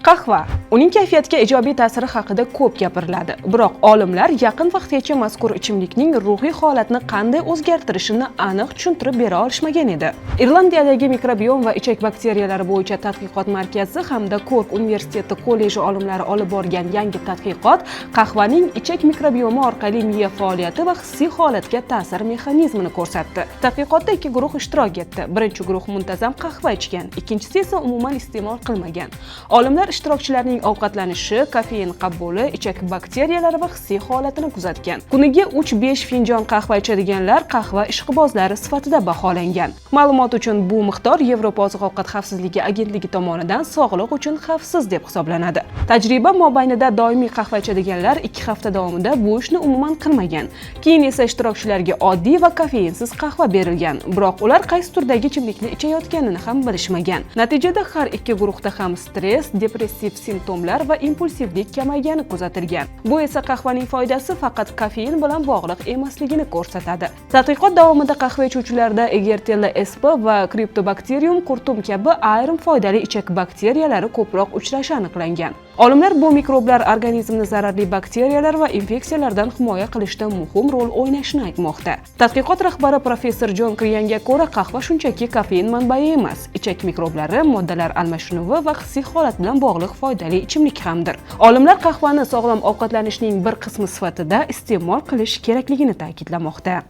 Qahva. Uning kayfiyatga ijobiy ta'siri haqida ko'p gapiriladi. Biroq olimlar yaqin vaqtgacha mazkur ichimlikning ruhiy holatni qanday o'zgartirishini aniq tushuntirib bera olishmagan edi. Irlandiyadagi mikrobiom va ichak bakteriyalari bo'yicha tadqiqot markazi hamda Kork universiteti kolleji olimlari olib borgan yangi tadqiqot qahvaning ichak mikrobiomi orqali miya faoliyati va hissiy holatga ta'sir mexanizmini ko'rsatdi. Tadqiqotda ikki guruh ishtirok etdi. Birinchi guruh muntazam qahva ichgan, ikkinchisi esa umuman iste'mol qilmagan. Olimlar ishtirokchilarning ovqatlanishi, kofein qabuli, ichak bakteriyalari va hissiy holatini kuzatgan. Kuniga 3-5 finjon qahva ichadiganlar qahva ishqibozlari sifatida baholangan. Ma'lumot uchun, bu miqdor Yevropa oziq-ovqat xavfsizligi agentligi tomonidan sog'liq uchun xavfsiz deb hisoblanadi. Tajriba mobaynida doimiy qahva ichadiganlar 2 hafta davomida bu ishni umuman qilmagan. Keyin esa ishtirokchilarga oddiy va kofeinsiz qahva berilgan, biroq ular qaysi turdagi ichimlikni ichayotganini ham bilishmagan. Natijada har ikki guruhda ham stress, depressiv simptomlar va impulsivlik kamaygani kuzatilgan. Bu esa qahvaning foydasi faqat kofein bilan bog'liq emasligini ko'rsatadi. Tadqiqot davomida qahva ichuvchilarda Eggertella sp va Cryptobacterium curtum kabi ayrim foydali ichak bakteriyalari ko'proq uchrashi aniqlangan. Olimlar bu mikroblar organizmni zararli bakteriyalar va infeksiyalardan himoya qilishda muhim rol o'ynashini aytmoqda. Tadqiqot rahbari professor Jon Kriyanga ko'ra, qahva shunchaki kofein manbai emas, ichak mikroblari, moddalar almashinuvi va hissiy holat bilan bog'liq foydali ichimlik hamdir. Olimlar qahvani sog'lom ovqatlanishning bir qismi sifatida iste'mol qilish kerakligini ta'kidlamoqda.